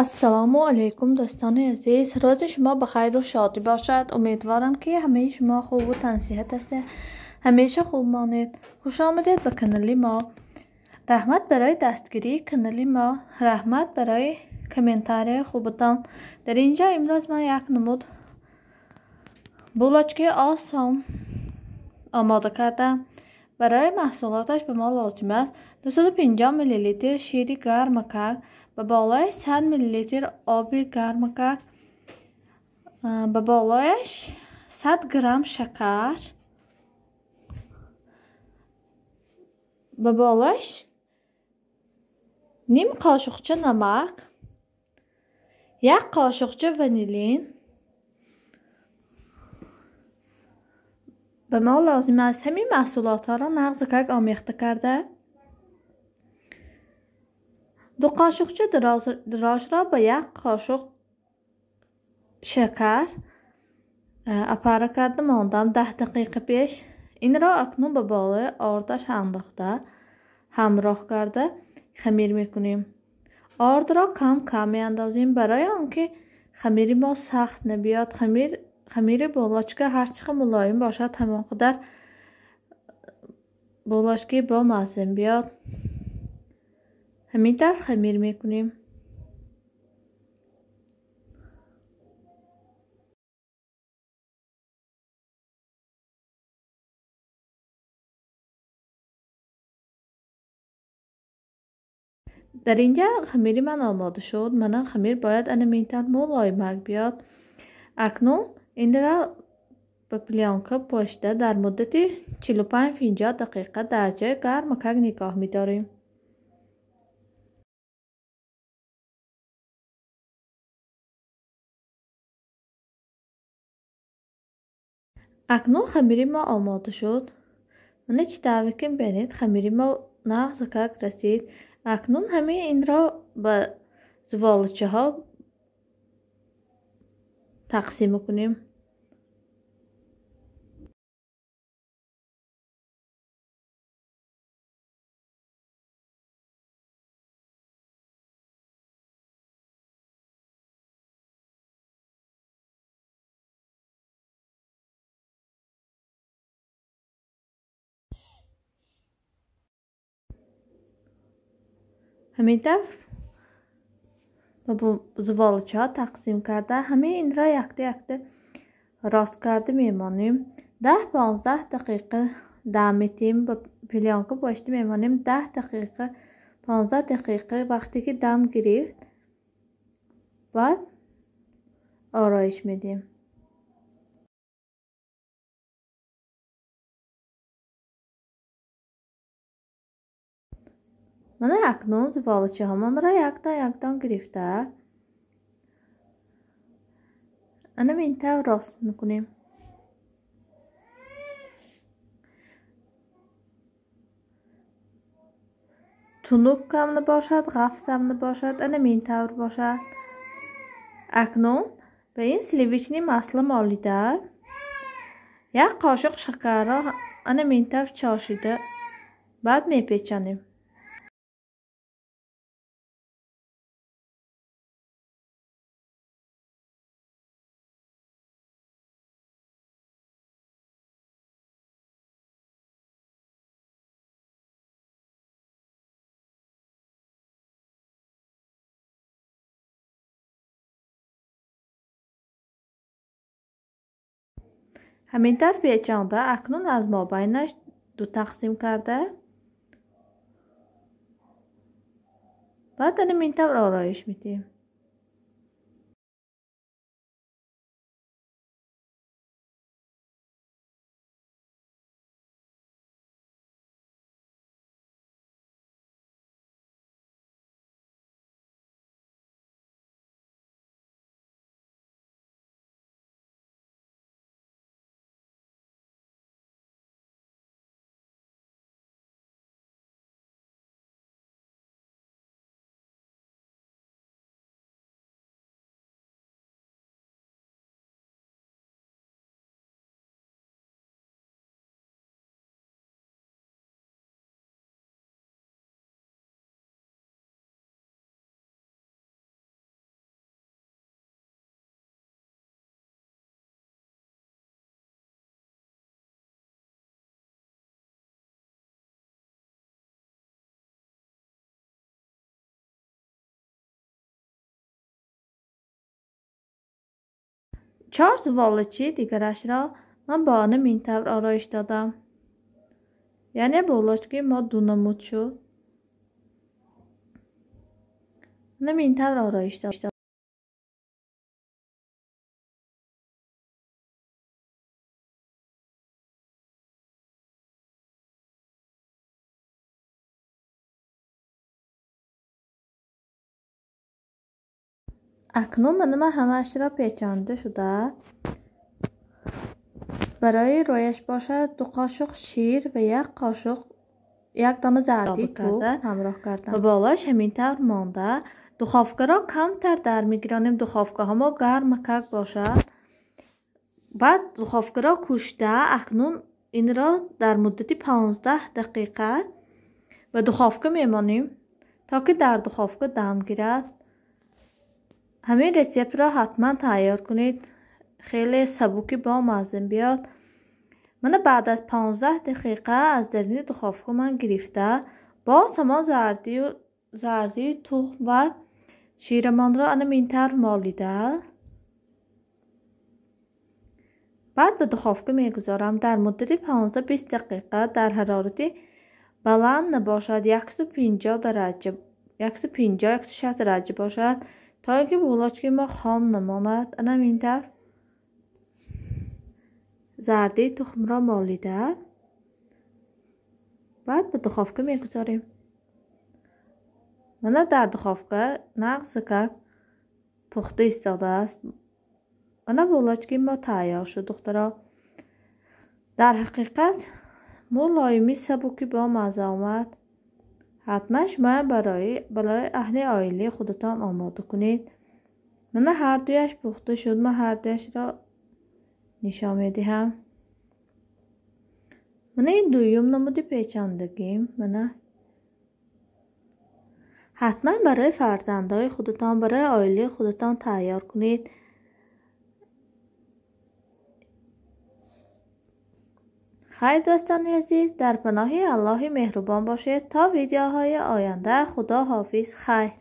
Ассалому алайкум дӯстони азиз, рӯзи шумо ба хайру шодӣ бошад. Умедворам, ки ҳамаи шумо хубу тансиҳат ҳастед, ҳамеша хуб монед. Хуш омадед ба канали мо. Раҳмат барои дастгирии канали мо, раҳмат барои комментарияи хубатон. Дар ин ҷо имрӯз ман як намуд булочкаи осон омода кардам. Барои маҳсулоташ ба мо лозим аст 250 мл шири гармакак, ба болои 100 мл оби гармакак, ба болояш 100 грамм шакар, ба болояш ним қошуқча намак, як қошуқча ванилин. Ба мо лозим аст ҳамин маҳсулотҳоро нағзакак омехта карда, 2 қошуқча дрожжро ба як қошуқ шакар апара карда мондам 10 дақиқа пеш. Инро акнун ба болои ордаш андохта ҳамроҳ карда хамир мекунем. Ордро кам кам меандозем барои он ки хамири мо сахт набиёд. Хамири булочка ҳарчи қадр мулоим бошад, ҳамон қадар булочкаи бомазза биёд. Ҳамин тавр хамир мекунем. Дар ин ҷо хамири ман омода шуд. Мана хамир бояд ана ҳамин тавр мулоимак биёд. Акнун инро ба плёнка пошида дар муддати 45-50 дақиқа дар ҷои гармакак нигоҳ медорем. Акнун хамири мо омода шуд. Мана чӣ тавре ки бинед, хамири мо нағзакак расид. Акнун ҳамин инро ба зуволачаҳо тақсим мекунем. Ҳамин тавр ба зуволачаҳо тақсим карда, ҳамин инро якта якта рост карда мемонем. 10-15 дақиқа дам метиҳем, ба плёнка пошида мемонем. 10 дақиқа, 15 дақиқа вақте ки дам гирифт, баъд ороиш медиҳем. Мана акнун зуволачаҳомонро яктон яктон гирифта ана ин тавр рост мекунем. Тунук ҳам набошад, ғафс ҳам набошад, ана ин тавр бошад. Акнун ба ин сливочный масло молида як қошуқ шакарро ана ин тавр чошида баъд мепечонем. Ҳамин тавр печонда акнун аз мобайнаш ду тақсим карда баъд ҳамин тавр ороиш медиҳем. 4 зуволачи дигарашро ман бо ин тавр ороиш додам. Яъне булочки мо ду намуд шуд. Ин тавр ороиш додам. Акнун ман ҳамаашро печонда шуда. Барои рӯяш бошад 2 қошуқ шир ва 1 қошуқ 1 дона зарди тухм ҳамроҳ кардам. Ва болояш ҳамин тавр монда. Духовкаро камтар дар мегиронем. Духовкаҳо гармакак бошад. Баъд духовкаро кушта акнун инро дар муддати 15 дақиқа ба духовка мемонем то ки дар духовка дам гирад. Ҳамин рецептро ҳатман тайёр кунед. Хеле сабуки бомазза биёд. Мана баъд аз 15 дақиқа аз даруни духовка ман гирифта боз ҳамон зардии тухм ва ширамонро ана ин тавр молида баъд ба духовка мегузорам. Дар муддати 15-20 дақиқа дар ҳарорати баланд набошад, 150 дараҷа, 150-160 дараҷа бошад, то ин ки булочки мо хом намонад. Ана ин тавр зардии тухмро молида баъд ба духовка мегузорем. Мана дар духовка нағзакак пухта истодааст. Мана булочки мо тайёр шуд, духтаро. Дар ҳақиқат мулоими сабуки бомазза омад. Ҳатман шумо барои аҳли оилаи худатон омода кунед. Мана ҳар дуяш пухта шуд. Ман ҳар дуяшро нишон медиҳам. Мана ин дуюм намуди печондагим. Мана ҳатман барои фарзандҳои худатон, барои оилаи худатон тайёр кунед. Хайр дӯстони азиз, дар паноҳи Аллоҳи меҳрубон бошед то видеоҳои оянда. Худо ҳофиз. Хайр.